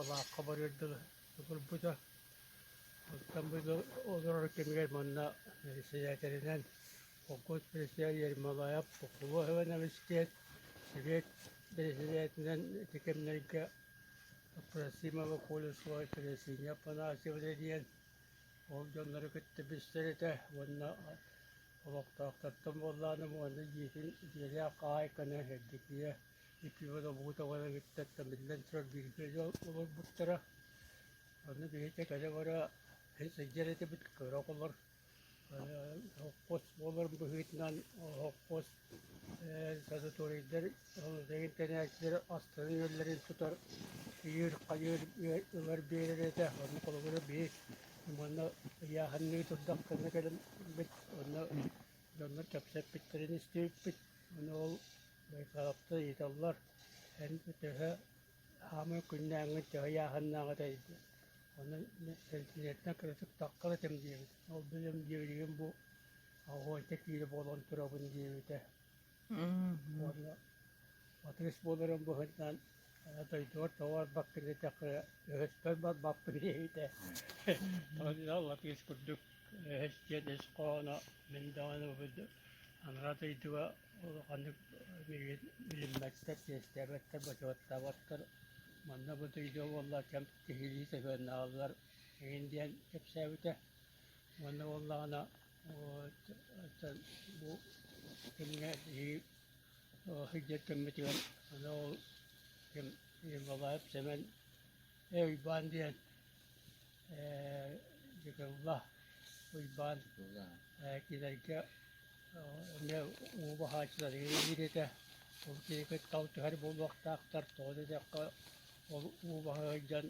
Абалаахха барыар дылы олорбута. Оттон бу олорор кэмигэр манна бэрэссэдээтэлинэн холкуос председатель Ермолаев Кулуо Иванович диэн Сэбиэт бэрэссэдээтинэн ити кэмнэргэ Апросимова Колесова Тересиня Афанасьевна диэн ол дьоннору кытта билсэр этэ уонна олохтоохтортон буоллаҕына уонна дьиэтин дьиэлээх хаһаайканы Евдокия Ефимовна Бутованы кытта биллэн турар бииргэ олорбуттара. Онно биһиги кэлэ-бара сылдьар этибит, кыра оҕолор Холкуос буоларын быһыытынан холкуос санаторийдар тэнээччилэр астарын-үөллэрин тутар ыйыыр-хайыыр ылар биэрэр этэ. Онно холобура биһи манна ыйааһынныы турдахтарына кэлэммит онно дьоннор кэпсэппиттэрин истибиппит. Ону ол Байкаловтар ыйыталлар эн төһө хаамыы күннээҥҥин төһө ыйааһыннааҕытай диэн. Онон сентинертэн кыратык таххар этим диэбит. Ол билим диэбитигин бу огонька киирэ буолан турабын диэбитэ. Уонна батыс буоларын быһыытынан дойдугар тоҕо барбаккын диэтэххэ өһөспөр барбаппын диэбитэ. Онно латыыс курдук өһөс диэн ис хоһооно мин даҕаны анараа дойдуга улаханнык миигин билиммэттэр, чиэстээбэттэр, бочуоттаабаттар. Манна бу дойдуга буолла кэм киһилии сыһыаннаһаллар эҥин диэн кэпсээбитэ. Уонна буоллаҕына бу кэмҥэ биһиги сылдьар кэммитигэр аны ол ким Ермолаев Сэмэн Уйбаан диэн Дьыкылла Уйбаан кинилэргэ эмиэ уу баһааччыларыгар иһиир этэ. Ол киһи кытта алтыһар буолуохтаахтар. Тоҕо диэтэххэ ол уу баһа сылдьан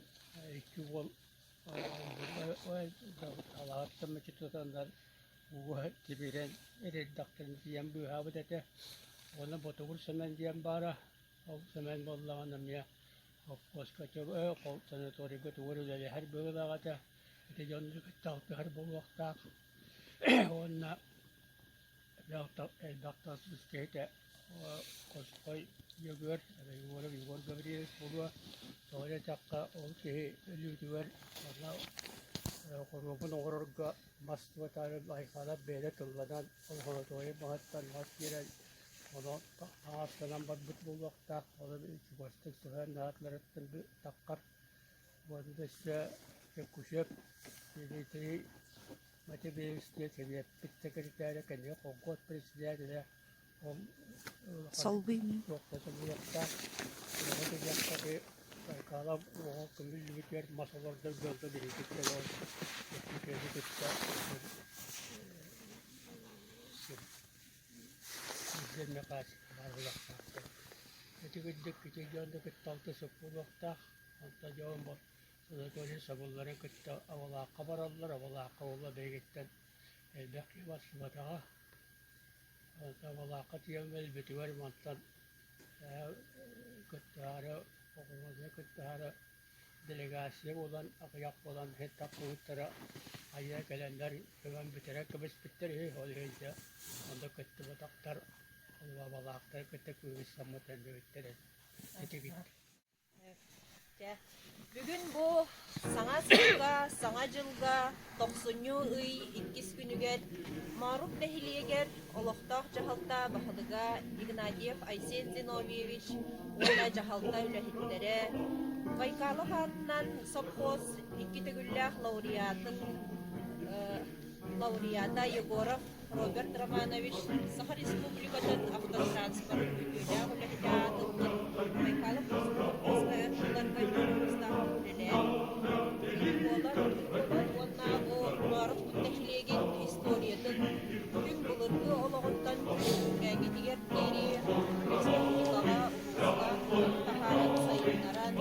икки уол алаһыттан мүччү тутаннар ууга тимирэн эрэйдэхтэрин тиийэн быыһаабыт этэ. Уонна Ботугур Сэмэн диэн баара. Ол Сэмэн буоллаҕына эмиэ холкуоска санаторийга тугу эрэ үлэлэһэр быһыылаах этэ. Ити дьону кытта алтыһар буолуохтаах. Уонна элбэх тас киһитэ Хосхой Дьөгүөр, Егоров Егор Гаврильевич буолуо. Тоҕо диэтэххэ, ол киһи өлүүтүгэр манна хоруобун оҥорорго мас туотаары Байкалап бэйэтэ тылланан ол санаторий маһыттан мас биэрэн ону таҥастанан барбыт буолуохтаах. Ону чугастык сыһыаннаһаатыларыттан таххар уонна өссө Кушев Дмитрий Матвеевич диэн сэбиэппит сэкиритээрэ кэнники холкуос председателэ ол Солбуйун. туохта солбуйуохтаах. Оҕо диэтэххэ Байкалов оҕо көмүллүбүтүгэр мас олордор дьолго биһиги кэлэн Кушевы кытта Михаил Михайлович баар буолуохтаахтар. Ити курдук ити дьону кытта алтысык буолуохтаах. Онтон дьон Анатолий соболлорун кытта Абалаахха бараллар. Абалаахха уола биһигиттэн элбэх киһи барсыбатаҕа. Онтон Абалаахха тиийэн кэлбитигэр мантан кыттыһаары, оҕолору кыттыһаары делегация буолан, аҕыйах буолан иһит тахсыбыттара хайа кэлэннэр көмөн бүтэрэн кэбиспиттэр үһү. Ол иһин дьэ онно кыттыбатахтар, Абалаахтары кытта кыыһырсаммыт элбэбиттэр этибит. Дьэ, бүгүн бу саҥа сылга, саҥа дьылга тохсунньу ый иккис күнүгэр Моорук нэһилиэгэр олохтоох дьаһалта баһылыга Игнатьев Айсен Зиновьевич уонна дьаһалта үлэһиттэрэ Байкалов аатынан сопхуос икки төгүллээх лауреатын лауреата Егоров Роберт Романович Саха Республикатын автотранспорын үтүөлээх үлэһитэ аатыллан Байкалов сопхуоска өр сылларга дьоҕурустаах үлэлээн буолар уонна бу Моорук нэһилиэгин историятын түҥ былыргы олоҕуттан бүгүҥҥүтүгэр диэри республикаҕа, улууска таһааран сайыннаран